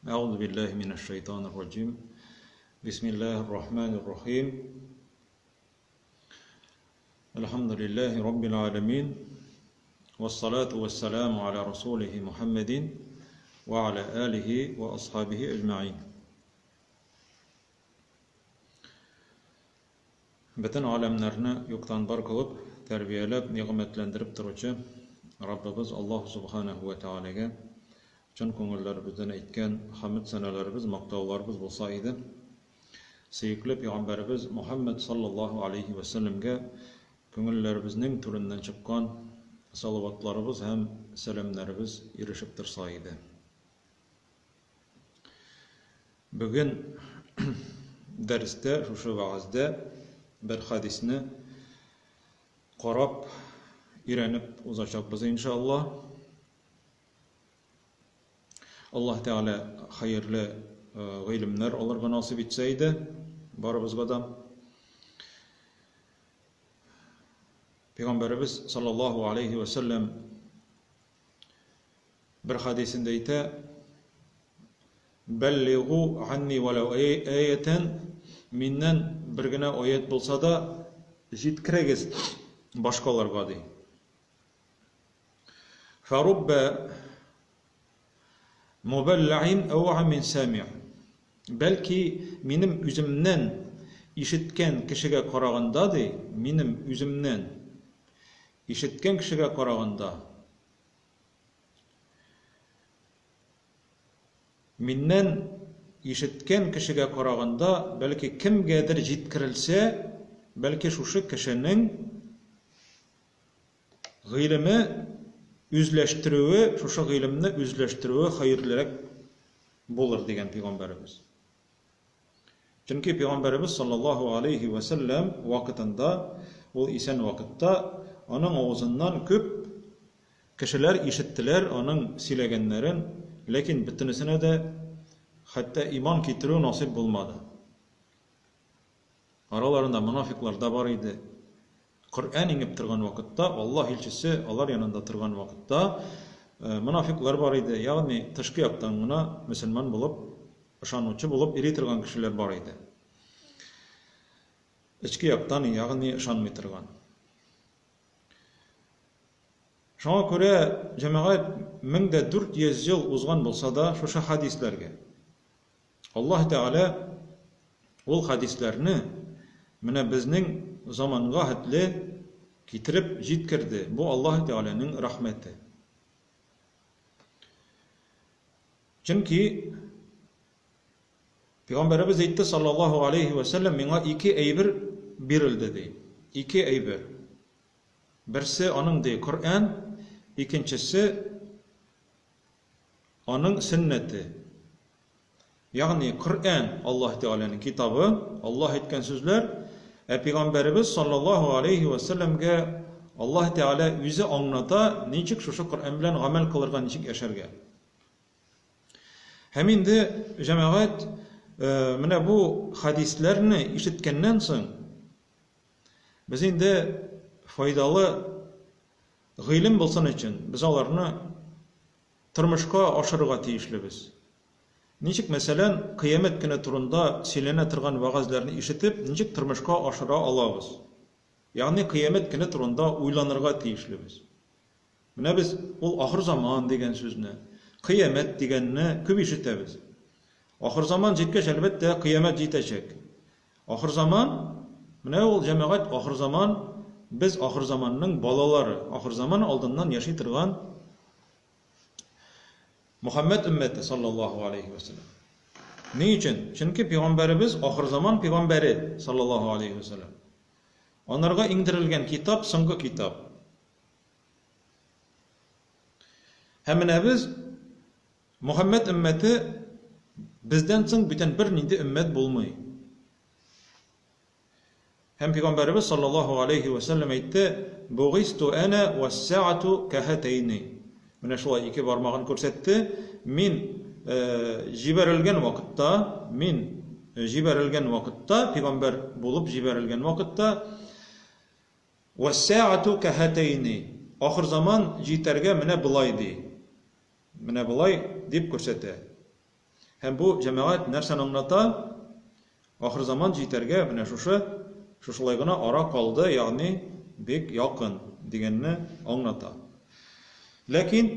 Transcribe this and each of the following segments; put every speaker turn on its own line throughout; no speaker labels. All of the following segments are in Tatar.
Әгъузу биллаһи минәш шайтанир раҗим. Бисмиллаһир рахманир рахим. Әлхәмдүлиллаһи раббил аламин. Вассалату вассаламу аля расулихи Мухаммадин ва аля алихи ва асхабихи әҗмәгыйн. Бөтен галәмнәрне юктан бар кылып, тәрбияләп, нигъмәтләндереп торучы Раббыбыз Аллаһ Субханәһү вә Тәгаләгә чын күңелләребездән әйткән хәмед-сәналәребез, мактауларыбыз булса иде. Сөекле пәйгамбәребез Мухәммәд саллаллаһу алейһи вә сәлләмгә күңелләребезнең түреннән чыккан салаватларыбыз һәм сәламнәребез ирешеп торса иде. Бүген дәрестә, шушы вәгазьдә бер хәдисне карап, өйрәнеп узачакбыз иншалла. Аллаһ Тәгалә хәерле гыйлемнәр алырга насыйп итсә иде барыбызга да. Пәйгамбәребез саллаллаһу алейхи ва саллям Бер хәдисендә әйтә, Бәллигу анни вәләү аятән, миннән бер генә аять булса да җиткерегез башкаларга, ди. Фәруббә мубәлләгин әүа мин сәмиъ. Бәлки минем үземнән ишеткән кешегә караганда, ди, минем үземнән ишеткән кешегә караганда, Миннән ишеткән кешегә караганда, бәлки кемгәдер җиткерелсә, бәлки шушы кешенең гыйлеме үзләштерүе, шушы гыйлемне үзләштерүе хәерлерәк булыр, дигән пәйгамбәребез. Чөнки пәйгамбәребез саллаллаһу алейһи вә сәлләм вакытында, ул исән вакытта, аның авызыннан күп кешеләр ишеттеләр аның сөйләгәннәрен, ләкин бөтенесенә дә хәтта иман китерү насыйп булмады. Араларында монафиклар да бар иде. Коръән иңеп торган вакытта, Аллаһ илчесе алар янында торган вакытта, монафиклар бар иде, ягъни тышкы яктан гына мөселман булып, ышанучы булып йөри торган кешеләр бар иде. Эчке яктан, ягъни ышанмый торган. Шуңа күрә, җәмәгать, 1400 ел узган булса да, шушы хәдисләргә Аллаһ Тәгалә ул хәдисләрне менә безнең заманга хәтле китереп җиткерде. Бу Аллаһ Тәгаләнең рәхмәте. Чөнки Пәйгамбәребез әйтте саллаллаһу алейхи ва сәлләм, миңа ике әйбер бирелде ди. Ике әйбер. Берсе аның ди Коръән, икенчесе Аның сөннәте. Ягъни Коръән Аллаһ Тәгаләнең китабы, Аллаһ әйткән сүзләр, ә пәйгамбәребез саллаллаһу алейһи вә сәлләмгә Аллаһ Тәгалә үзе аңлата, ничек шушы Коръән белән гамәл кылырга, ничек яшәргә. Һәм инде җәмәгать менә бу хәдисләрне ишеткәннән соң без инде файдалы Гыйлем булсын өчен, без аларны тормышка ашырырга тиешлебез. Ничек, мәсәлән, Кыямәт көне турында сөйләнә торган вәгазьләрне ишетеп, ничек тормышка ашыра алабыз? Ягъни Кыямәт көне турында уйланырга тиешлебез. Менә без ул ахырзаман дигән сүзне, Кыямәт дигәнне күп ишетәбез. Ахырзаман җиткәч, әлбәттә, Кыямәт җитәчәк. Ахырзаман, менә ул, җәмәгать, ахырзаман, без ахырзаманның балалары, ахырзаман алдыннан яши торган Мөхәммәд өммәте, саллаллаһу алейһи вә сәлләм. Ни өчен? Чөнки пәйгамбәребез ахырзаман пәйгамбәре, саллаллаһу алейһи вә сәлләм. Анарга иңдерелгән китап соңгы китап. Һәм менә без Мөхәммәд өммәте бездән соң бүтән бернинди өммәт булмый. Һәм пәйгамбәребез саллаллаһу алейһи вә сәлләм әйтте, Бугисту әнә вәс-сәгату кәһәтәйни. Менә шулай ике бармагын күрсәтте. Мин җибәрелгән вакытта, мин җибәрелгән вакытта, пәйгамбәр булып җибәрелгән вакытта, вәс-сәгату кәһәтәйни. Ахырзаман җитәргә менә болай ди. Менә болай дип күрсәтә. Һәм бу, җәмәгать, нәрсәне аңлата? Ахырзаман җитәргә менә шушы, шушылай гына ара калды, ягъни бик якын дигәнне аңлата. Ләкин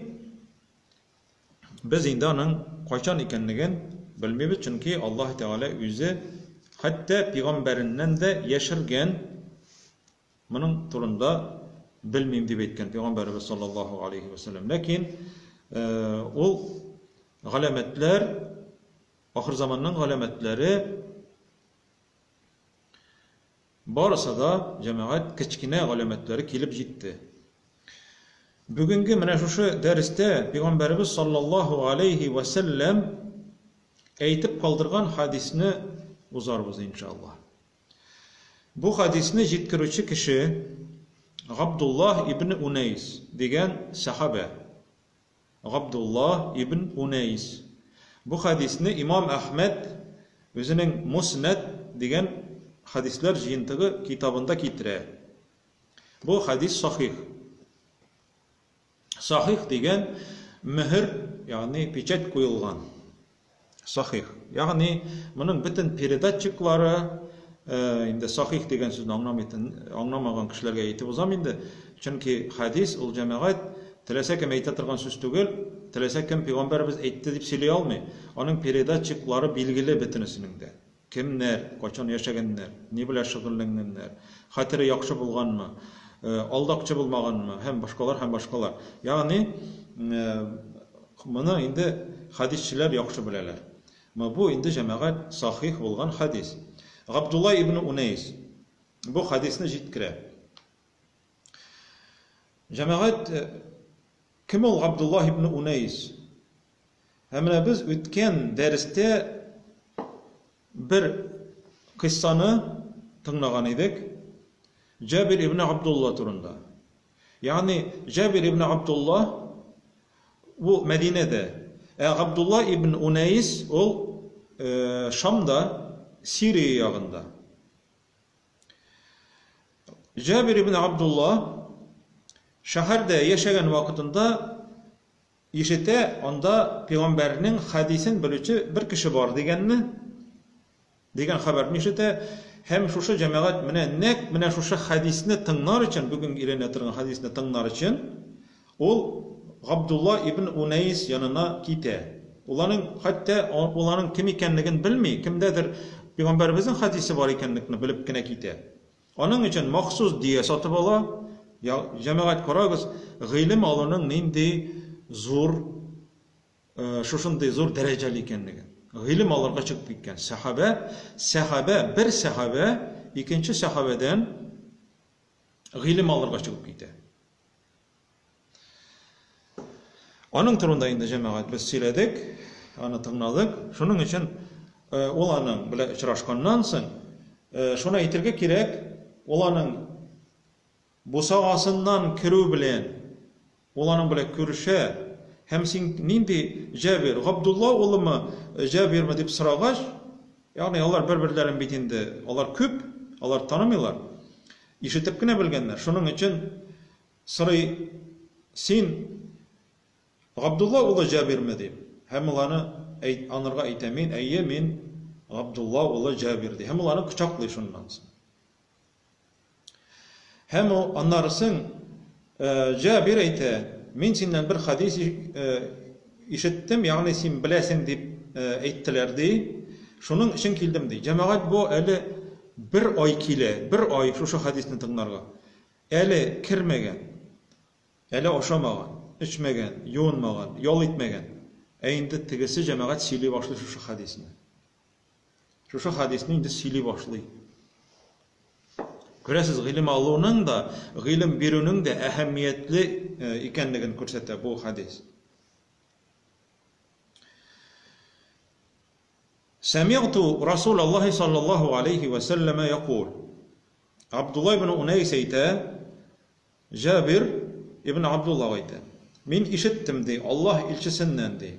без инде аның кайчан икәнлеген белмибез, чөнки Аллаһ Тәгалә үзе хәтта пигамбәреннән дә яшергән. Моның турында белмим дип әйткән пәйгамбәребез саллаллаһу алейһи ва сәлләм. Ләкин ул галәмәтләр, ахыр заманның галәмәтләре барысы да, җәмәгать, кечкенә галәмәтләре килеп җитте. Бүгенге менә шушы дәрестә пәйгамбәребез саллаллаһу алейһи ва сәлләм әйтеп калдырган хадисне узарбыз иншаллаһ. Бу хәдисне җиткерүче кеше Габдуллаһ ибн Унәйс дигән сәхабә. Габдуллаһ ибн Унәйс. Бу хәдисне имам Әхмәд үзенең Муснәд дигән хәдисләр җыентыгы китабында китерә. Бу хәдис сахих. Сахих дигән мөһер, ягъни печать куелган. Сахих. Ягъни моның бөтен передатчиклары, инде сахих дигән сүзне аңламый, аңламаган кешеләргә әйтеп узам инде. Чөнки хәдис ул, җәмәгать, теләсә кем әйтә торган сүз түгел, теләсә кем пәйгамбәребез әйтте дип сөйли алмый. Аның передатчиклары билгеле бөтенесенең дә. Кемнәр, кайчан яшәгәннәр, ни белән шөгыльләнгәннәр, хәтере яхшы булганмы, алдакчы булмаганмы һәм башкалар һәм башкалар. Ягъни моны инде хәдисчеләр яхшы беләләр. Бу инде, җәмәгать, сахих булган хәдис. Габдулла ибн Унәйс бу хәдисне җиткерә. Җәмәгать, кем ул Габдулла ибн Унәйс? Һәм менә без үткән дәрестә бер кыйссаны тыңлаган идек. Җабир ибн Абдулла турында. Ягъни Җабир ибн Абдулла бу Мәдинәдә, ә Габдулла ибн Унәйс ул Шамда, Сирия ягында. Җабир ибн Абдулла шәһәрдә яшәгән вакытында ишетә, анда пәйгамбәрнең хәдисен белүче бер кеше бар дигәнне, дигән хәбәрне ишетә һәм шушы, җәмәгать, менә нәкъ менә шушы хәдисне тыңнар өчен, бүген өйрәнә торган хәдисне тыңнар өчен, ул Габдулла ибн Унәйс янына китә. Ул аның хәтта ул аның кем икәнлеген белми, кемдәдер пәйгамбәребезнең хәдисе бар икәнлекне белеп кенә китә. Аның өчен махсус дөя сатып ала. Җәмәгать, карагыз, гыйлем алуның нинди зур, шушындый зур дәрәҗәле икәнлеген. Гыйлем алырга чыгып киткән сәхабә, сәхабә, бер сәхабә икенче сәхабәдән гыйлем алырга чыгып китә. Аның турында инде, җәмәгать, без сөйләдек, аны тыңладык. Шуның өчен ул аның белән очрашканнан соң, шуны әйтергә кирәк, ул аның бусагасыннан керү белән ул аның белән күрешә һәм син нинди Җабир, Габдулла улымы, Җабирме дип сорагач, ягъни алар бер-берләрен бит инде, алар күп, алар танымыйлар. Ишетеп кенә белгәннәр. Шуның өчен сорый, син Габдулла улы Җабирме дип. Һәм ул аны анырга әйтә, мин, әйе, мин Габдулла улы Җабир ди. Һәм ул аны кочаклый шуннан соң. Һәм ул аннарысын Җабир әйтә, мин синнән бер хадис ишеттем, ягъни син беләсең дип әйттеләр ди. Шуның өчен килдем ди. Җәмәгать, бу әле бер ай килә, бер ай шушы хадисне тыңларга. Әле кермәгән, әле ашамаган, эчмәгән, юынмаган, ял итмәгән. Ә инде тегесе, җәмәгать, сөйли башлый шушы хадисне. Шушы хадисне инде сөйли башлый. Күрәсез, гыйлем алуның да, гыйлем бирүнең дә әһәмиятле икәнлеген күрсәтә бу хадис. Сәмигъту Расул Аллаһи саллаллаһу алейхи ва сәлләмә якул. Абдулла ибн Унайс әйтә, Җабир ибн Абдулла әйтә. Мин ишеттем ди, Аллаһ илчесеннән ди.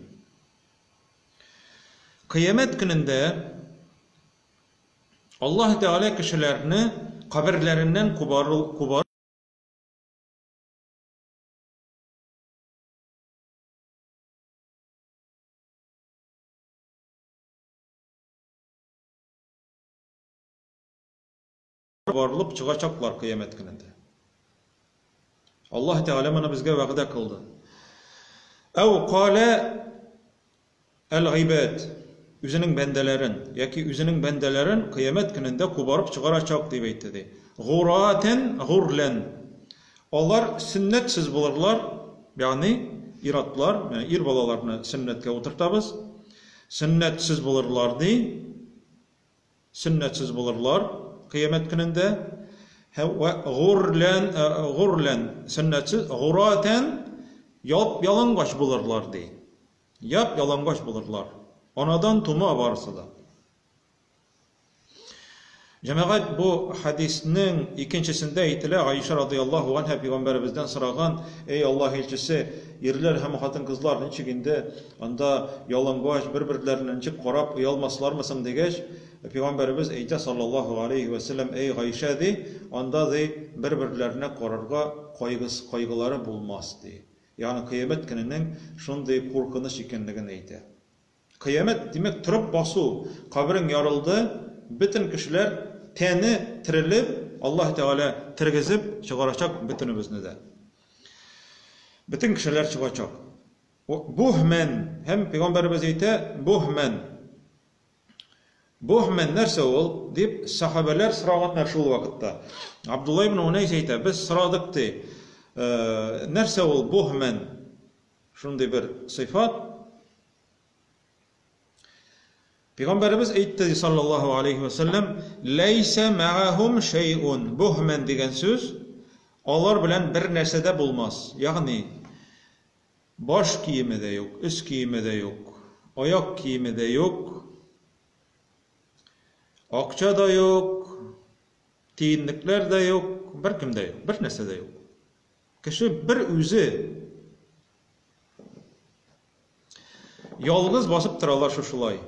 Кыямәт көнендә Аллаһ Тәгалә кешеләрне каберләреннән кубарып Кубарылып чыгачаклар кыямәт көнендә. Аллаһ Тәгалә моны безгә вәгъдә кылды. Әү калә әл-гыйбад үзенең бәндәләрен яки үзенең бәндәләрен кыямәт көнендә кубарып чыгарачак дип әйтте ди. Гуратен гурлән. Алар сөннәтсез булырлар, ягъни ир-атлар, ир балаларны сөннәткә утыртабыз. Сөннәтсез булырлар ди. Сөннәтсез булырлар кыямәт көнендә. Һәм вә гурлән, гурлән сөннәтсез, гуратән яп ялангач булырлар ди. Яп ялангач булырлар. Анадан тума барысы да. Җәмәгать, бу хәдиснең икенчесендә әйтелә, Аиша радыяллаһу анһа пәйгамбәребездән сораган, Эй Аллаһ илчесе, ирләр һәм хатын-кызлар ничек инде анда ялангач, бер-берләренә ничек карап оялмаслармы соң дигәч, пәйгамбәребез әйтә саллаллаһу галәйһи вә сәлләм, Эй Гайшә, ди, анда ди бер-берләренә карарга кайгыс, кайгылары булмас, ди. Ягъни кыямәт көненең шундый куркыныч икәнлеген әйтә. Кыямәт, димәк, торып басу, каберең ярылды, бөтен кешеләр тәне терелеп, Аллаһ Тәгалә тергезеп чыгарачак бөтенебезне дә. Бөтен кешеләр чыгачак. Буһмән, һәм пәйгамбәребез әйтә, буһмән. Буһмән нәрсә ул? дип сахабәләр сораганнар шул вакытта. Абдулла ибн Унайс әйтә, без сорадык ди, нәрсә ул буһмән? Шундый бер сыйфат. Пәйгамбәребез әйтте, саллаллаһу алейхи ва сәлләм, "Ләйсә мәгәһум шәйун." Буһмән дигән сүз алар белән бер нәрсә дә булмас. Ягъни баш киеме дә юк, өс киеме дә юк, аяк киеме дә юк, акча да юк, тиенлекләр дә юк, беркем дә юк, бер нәрсә дә юк. Кеше бер үзе ялгыз басып торалар шушылай.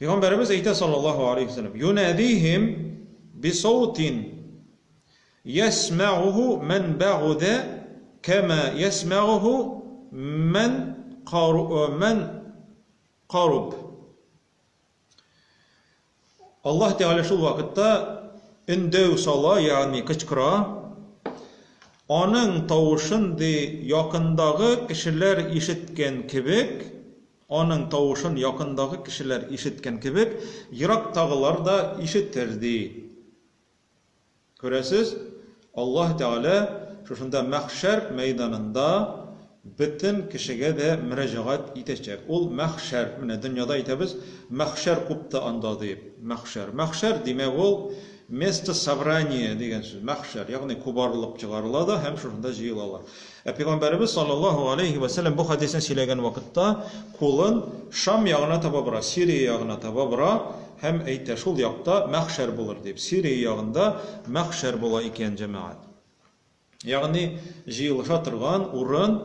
Пәйгамбәребез әйтә саллаллаһу алейхи вәсәлләм, "Юнадихим бисаутин ясмa'уху ман бa'уда кама ясмa'уху ман ман каруб." Аллаһ Тәгалә шул вакытта өндәү сала, ягъни кычкыра. Аның тавышын ди якындагы кешеләр ишеткән кебек, аның тавышын якындагы кешеләр ишеткән кебек, ерактагылар да ишетер ди. Күрәсез, Аллаһ Тәгалә шушында мәхшәр мәйданында бөтен кешегә дә мөрәҗәгать итәчәк. Ул мәхшәр, менә дөньяда әйтәбез, мәхшәр купты анда дип. Мәхшәр. Мәхшәр, димәк, ул место собрания дигән сүз. Мәхшәр, ягъни кубарылып чыгарыла да һәм шушында җыелалар. Ә пәйгамбәребез саллаллаһу алейһи вә сәлләм бу хәдисне сөйләгән вакытта кулын Шам ягына таба бора, Сирия ягына таба бора һәм әйтә, шул якта мәхшәр булыр дип. Сирия ягында мәхшәр була икән, җәмәгать. Ягъни җыелыша торган урын,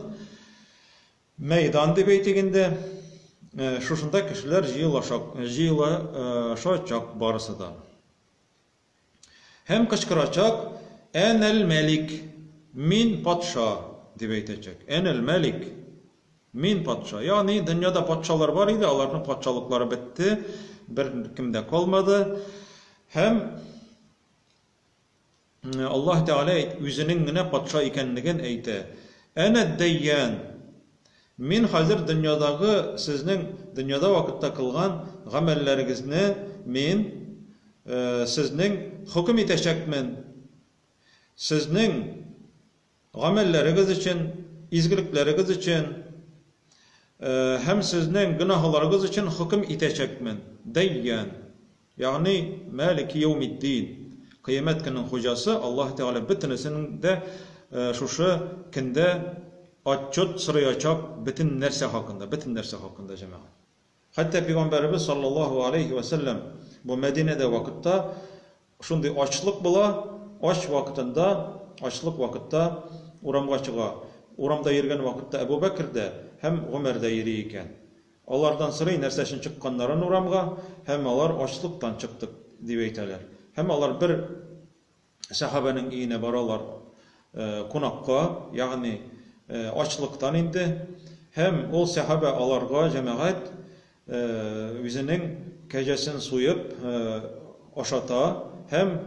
мәйдан дип әйтик инде. Шушында кешеләр җыелышачак барысы да. Һәм кычкырачак, Әнәл мәлик, мин патша, дип әйтәчәк. Әнәл мәлик, мин патша. Ягъни дөньяда патшалар бар иде, аларның патшалыклары бетте, беркем дә калмады. Һәм Аллаһ Тәгалә үзенең генә патша икәнлеген әйтә. Әнә дәйян, мин хәзер дөньядагы сезнең дөньяда вакытта кылган гамәлләрегезне мин сезнең хөкем итәчәкмен. Сезнең гамәлләрегез өчен, изгелекләрегез өчен һәм сезнең гөнаһларыгыз өчен хөкем итәчәкмен. Дәйян. Ягъни Малики яумиддин. Кыямәт көненең хуҗасы Аллаһ Тәгалә бөтенесенең дә шушы көндә отчет сораячак бөтен нәрсә хакында, бөтен нәрсә хакында, җәмәгать. Хәтта пәйгамбәребез саллаллаһу алейһи вә сәлләм бу Мәдинәдә вакытта шундый ачлык була, ач вакытында, ачлык вакытта урамга чыга. Урамда йөргән вакытта Әбу Бәкер дә һәм Гомәр дә йөри икән. Алардан сорый, нәрсә өчен чыкканнарын урамга, һәм алар ачлыктан чыктык, дип әйтәләр. Һәм алар бер сәхабәнең өенә баралар кунакка, ягъни ачлыктан инде. Һәм ул сәхабә аларга, җәмәгать, үзенең кәҗәсен суеп, ашата һәм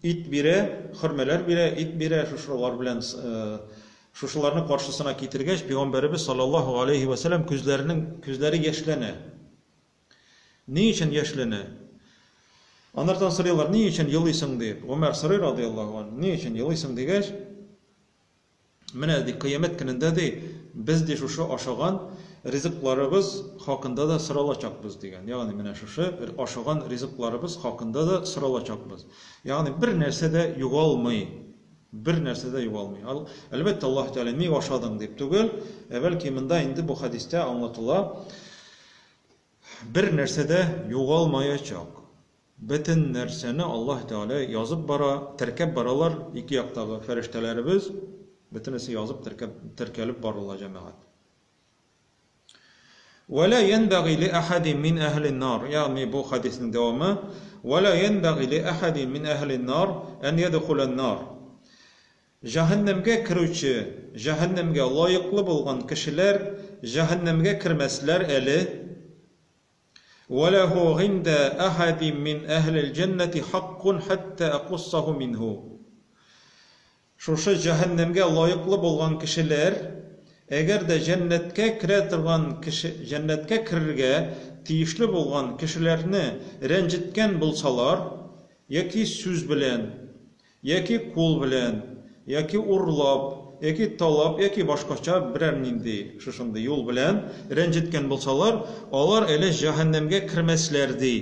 ит бирә, хөрмәләр бирә, ит бирә, шушылар белән шушыларны каршысына китергәч, пәйгамбәребез саллаллаһу алейхи ва сәлләм күзләренең күзләре яшьләнә. Ни өчен яшьләнә? Анардан сорыйлар, ни өчен елыйсың дип. Гомәр сорый радияллаһу анһу, ни өчен елыйсың дигәч, менә ди кыямәт көнендә ди, без ди шушы ашаган ризыкларыбыз хакында да соралачакбыз дигән. Ягъни менә шушы ашаган ризыкларыбыз хакында да соралачакбыз. Ягъни бер нәрсә дә югалмый. Бер нәрсә дә югалмый. Әлбәттә, Аллаһ Тәгалә ник ашадың дип түгел, ә бәлки монда инде бу хәдистә аңлатыла, бер нәрсә дә югалмаячак. Бөтен нәрсәне Аллаһ Тәгалә язып бара, теркәп баралар ике яктагы фәрештәләребез, бөтенесе язып теркәп теркәлеп барыла җәмәгать. Вәлә янбагы ли ахадин мин әһлин нар, ягъни бу хәдиснең дәвамы, вәлә янбагы ли ахадин мин әһлин нар ән ядхулан нар. Җәһәннәмгә керүче, җәһәннәмгә лаеклы булган кешеләр җәһәннәмгә кермәсләр әле. Вәләһу гиндә әхәдин мин әһлил җәннәти хаккун хәттә әкуссаһу минһу. Шушы җәһәннәмгә лаеклы булган кешеләр, әгәр дә җәннәткә керә торган кеше, җәннәткә керергә тиешле булган кешеләрне рәнҗеткән булсалар, яки сүз белән, яки кул белән, яки урлап, яки талап, яки башкача берәр нинди шушындый юл белән рәнҗеткән булсалар, алар әле җәһәннәмгә кермәсләр, ди.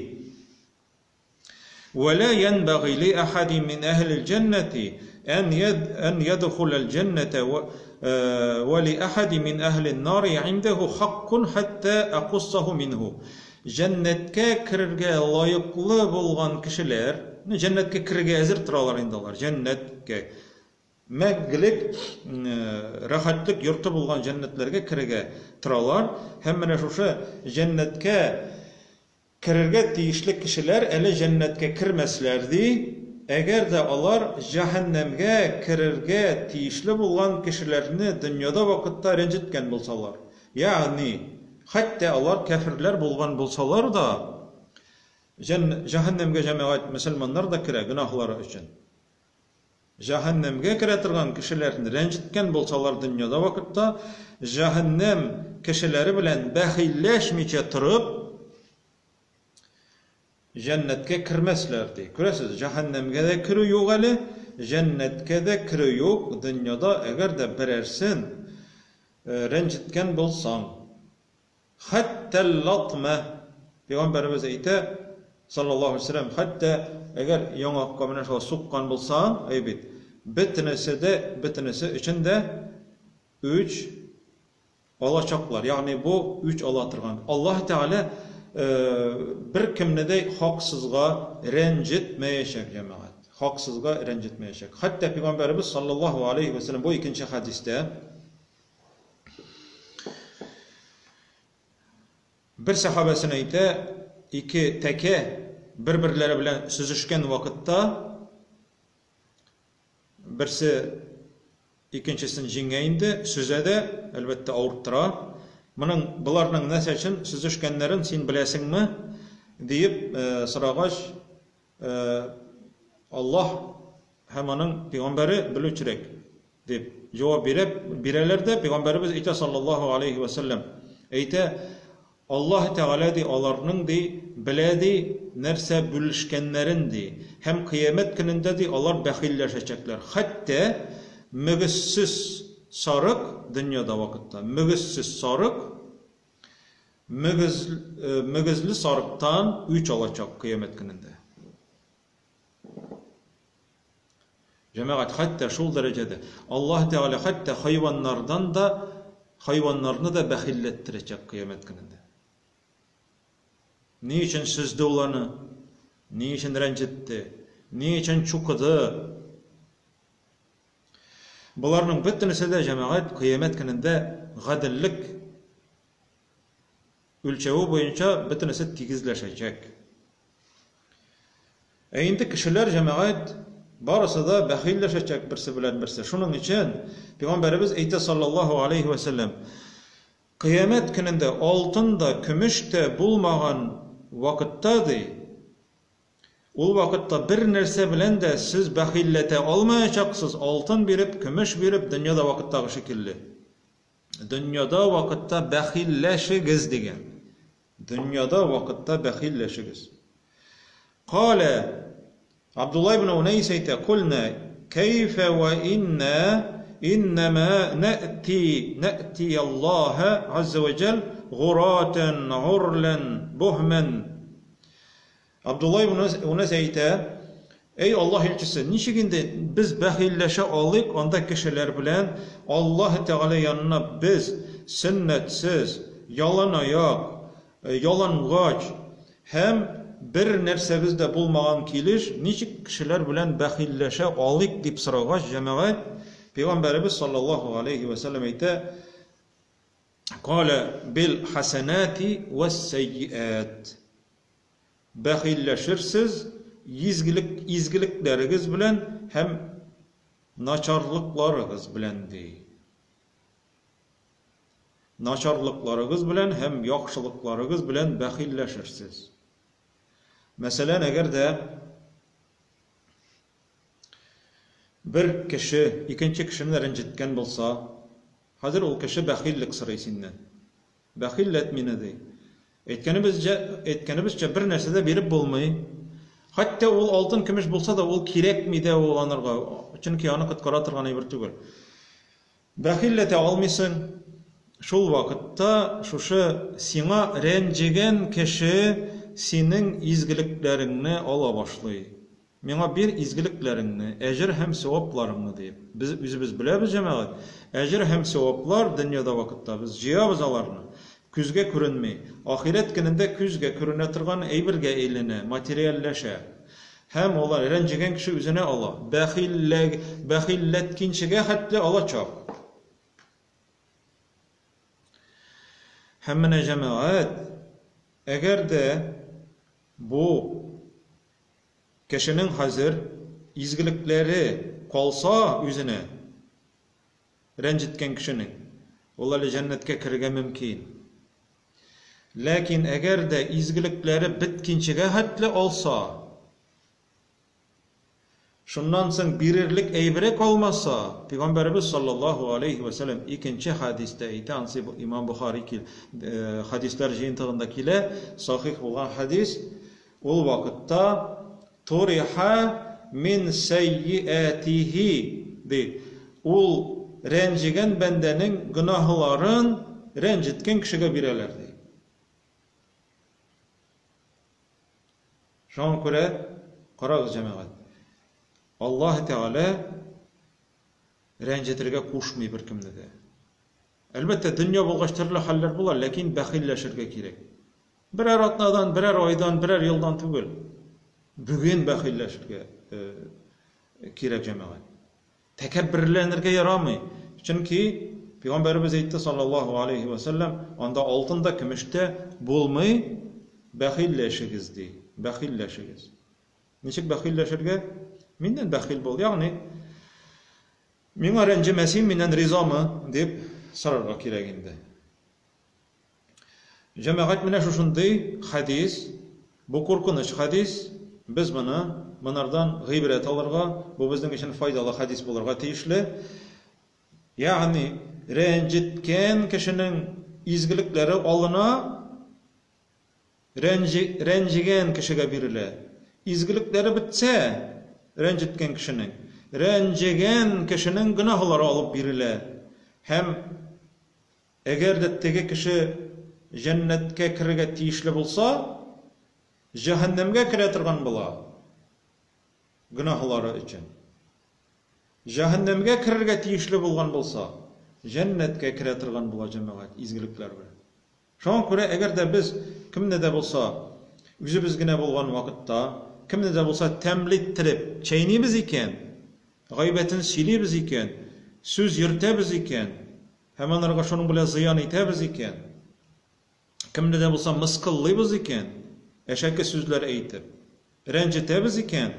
Вәлә янбагый ли ахадин мин әһлил җәннәти ән яд ән ядхулал җәннәтә ва ли ахади мин әһлин нари индәһу хаккун хәтта акуссаху минһу. Җәннәткә керергә лаеклы булган кешеләр, җәннәткә керергә әзер торалар инде алар, җәннәткә. Мәңгелек рәхәтлек йорты булган җәннәтләргә керергә торалар һәм менә шушы җәннәткә керергә тиешле кешеләр әле җәннәткә кермәсләр ди, әгәр дә алар җәһәннәмгә керергә тиешле булган кешеләрне дөньяда вакытта рәнҗеткән булсалар. Ягъни, хәтта алар кәферләр булган булсалар да, җәһәннәмгә җәмәгать мөселманнар да керә гөнаһлары өчен. Җәһәннәмгә керә торган кешеләрне рәнҗеткән булсалар дөньяда вакытта, җәһәннәм кешеләре белән бәхилләшмичә торып, җәннәткә кермәсләр ди. Күрәсез, җәһәннәмгә дә керү юк әле, җәннәткә дә керү юк дөньяда, әгәр дә берәрсен рәнҗеткән булсаң. Хәтта латма, пәйгамбәребез әйтә, саллаллаһу алейһи вәсәлләм, хәтта әгәр яңакка менә шулай суккан булсаң, әй бит, бөтенесе дә, бөтенесе өчен дә үч алачаклар. Ягъни бу үч ала торган. Аллаһ Тәгалә бер кемне дә хаксызга рәнҗетмәячәк, җәмәгать. Хаксызга рәнҗетмәячәк. Хәтта пәйгамбәребез саллаллаһу алейһи вәсәлләм бу икенче хәдистә бер сәхабәсенә әйтә, ике тәкә бер-берләре белән сөзешкән вакытта берсе икенчесен җиңә инде, сөзә дә, әлбәттә, авырттыра. Моның боларның нәрсә өчен сөзешкәннәрен син беләсеңме? диеп сорагач, Аллаһ һәм аның пәйгамбәре белүчерәк дип җавап биреп бирәләр дә, пәйгамбәребез әйтә саллаллаһу алейхи ва сәлләм, әйтә, Аллаһ Тәгалә ди аларның ди белә ди нәрсә бүлешкәннәрен ди һәм кыямәт көнендә ди алар бәхилләшәчәкләр. Хәтта мөгезсез сарык дөньяда вакытта мөгезсез сарык мөгез мөгезле сарыктан үч алачак кыямәт көнендә. Җәмәгать, хәтта шул дәрәҗәдә Аллаһ Тәгалә хәтта хайваннардан да хайваннарны да бәхилләттерәчәк кыямәт көнендә. Ни өчен сөзде ул аны? Ни өчен рәнҗетте? Ни өчен чукыды? Боларның бөтенесе дә җәмәгать кыямәт көнендә гаделлек үлчәве буенча бөтенесе тигезләшәчәк. Ә инде кешеләр, җәмәгать, барысы да бәхилләшәчәк берсе белән берсе. Шуның өчен Пәйгамбәребез әйтә саллаллаһу алейхи ва сәлләм, кыямәт көнендә алтын да, көмеш тә булмаган вакытта ди, Ул вакытта бер нәрсә белән дә сез бәхилләтә алмаячаксыз, алтын биреп, көмеш биреп, дөньяда вакыттагы шикелле. Дөньяда вакытта бәхилләшегез дигән. Дөньяда вакытта бәхилләшегез. Калә Абдулла ибн Унайс әйтә, Кулна кәйфә ва инна иннама нәти нәти Аллаһ азза ва җәл гуратан урлан буһман. Абдулла ибн Унайс әйтә, Әй Аллаһ илчесе, ничек инде без бәхилләшә алыйк анда кешеләр белән, Аллаһ Тәгалә янына без сөннәтсез, ялан аяк, ялангач һәм бер нәрсәбез дә булмаган килеш ничек кешеләр белән бәхилләшә алыйк дип сорагач, җәмәгать, Пәйгамбәребез саллаллаһу алейһи вә сәлләм әйтә, Калә бил хәсәнәти вәс сәйиәт. Бәхилләшерсез изгелек изгелекләрегез белән һәм начарлыкларыгыз белән, ди. Начарлыкларыгыз белән һәм яхшылыкларыгыз белән бәхилләшерсез. Мәсәлән, әгәр дә бер кеше икенче кешене рәнҗеткән булса, хәзер ул кеше бәхиллек сорый синнән. Бәхилләт мине, ди. Әйткәнебезчә, әйткәнебезчә, бер нәрсә дә биреп булмый. Хәтта ул алтын, көмеш булса да, ул кирәкми дә ул анарга, чөнки аны коткара торган әйбер түгел. Бәхилләтә алмыйсың. Шул вакытта шушы сиңа рәнҗегән кеше синең изгелекләреңне ала башлый. Миңа бир изгелекләреңне, әҗер һәм савапларыңны, диеп. Без үзебез беләбез, җәмәгать, әҗер һәм саваплар дөньяда вакытта без җыябыз аларны. Күзгә күренми. Ахирәт көнендә күзгә күренә торган әйбергә әйләнә, материальләшә. Һәм алар рәнҗегән кеше үзенә ала. Бәхилләг, бәхилләткинчегә хәтле алачак. Һәм менә җәмәгать, әгәр дә бу Кешенең хәзер изгелекләре калса үзенә, рәнҗеткән кешенең, ул әле җәннәткә керергә мөмкин. Ләкин әгәр дә изгелекләре беткинчегә хәтле алса, шуннан соң бирерлек әйбере калмаса, Пәйгамбәребез саллаллаһу алейһи вә сәлләм икенче хәдистә әйтә, ансы имам Бохари кил, хәдисләр җыентыгында килә, сахих булган хәдис, Ул вакытта туриха мин сәййиәтихи, ди. Ул рәнҗегән бәндәнең гөнаһларын рәнҗеткән кешегә бирәләр, ди. Шуңа күрә, карагыз, җәмәгать, Аллаһ Тәгалә рәнҗетергә кушмый беркемне дә. Әлбәттә, дөнья булгач төрле хәлләр була, ләкин бәхилләшергә кирәк. Берәр атнадан, берәр айдан, берәр елдан түгел. Бүген бәхилләшергә кирәк, җәмәгать. Тәкәбберләнергә ярамый. Чөнки Пәйгамбәребез әйтте саллаллаһу алейхи ва сәлләм, анда алтын да, көмеш тә булмый, бәхилләшегез ди. Бәхилләшегез. Ничек бәхилләшергә? Миннән бәхил бул. Ягъни Миңа рәнҗемә, син миннән ризамы? дип сорарга кирәк инде. Җәмәгать, менә шушындый хәдис, бу куркыныч хәдис, без моны монардан гыйбрәт алырга, бу безнең өчен файдалы хәдис булырга тиешле. Ягъни, рәнҗеткән кешенең изгелекләре алына, Рәнҗи, рәнҗегән кешегә бирелә. Изгелекләре бетсә, рәнҗеткән кешенең, рәнҗегән кешенең гөнаһлары алып бирелә. Һәм әгәр дә теге кеше җәннәткә керергә тиешле булса, җәһәннәмгә керә торган була, гөнаһлары өчен. Җәһәннәмгә керергә тиешле булган булса, җәннәткә керә торган була, җәмәгать, изгелекләр белән. Шуңа күрә, әгәр дә без кемне дә булса, үзебез генә булган вакытта, кемне дә булса тәмле иттереп чәйнибез икән, гайбәтен сөйлибез икән, сүз йөртәбез икән һәм анарга шуның белән зыян итәбез икән, кемне дә булса мыскыллыйбыз икән, әшәке сүзләр әйтеп, рәнҗетәбез икән,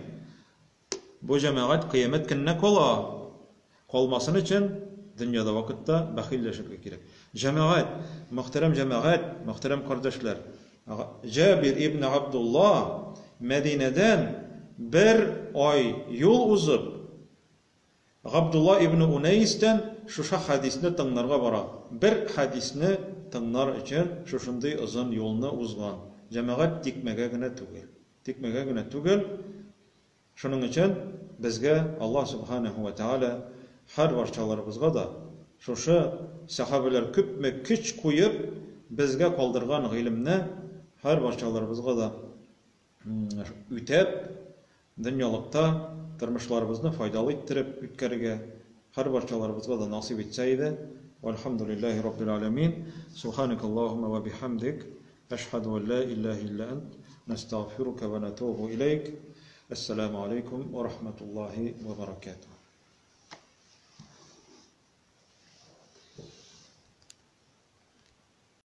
Бу җәмәгать кыямәт көненә кала. Калмасын өчен дөньяда вакытта бәхилләшергә кирәк. Җәмәгать, мөхтәрәм җәмәгать, мөхтәрәм кардәшләр. Җабир ибн Абдулла Мәдинәдән бер ай юл узып, Габдулла ибн Унәйстән шушы хәдисне тыңнарга бара. Бер хәдисне тыңнар өчен шушындый озын юлны узган. Җәмәгать тикмәгә генә түгел. Тикмәгә генә түгел. Шуның өчен безгә Аллаһ Субханаһу ва Тааля һәр барчаларыбызга да шушы сәхабәләр күпме көч куеп безгә калдырган гыйлемне һәр барчаларыбызга да үтәп, дөньялыкта тормышларыбызны файдалы иттереп үткәрергә һәр барчаларыбызга да насыйп итсә иде. Вальхамдулиллахи раббил аламин. Субханакаллахумма ва бихамдик. Ашһаду ан ла илаһа илля ант. Настагъфирука ва натубу илейк. Ассаламу алейкум ва рахматуллахи ва баракатух.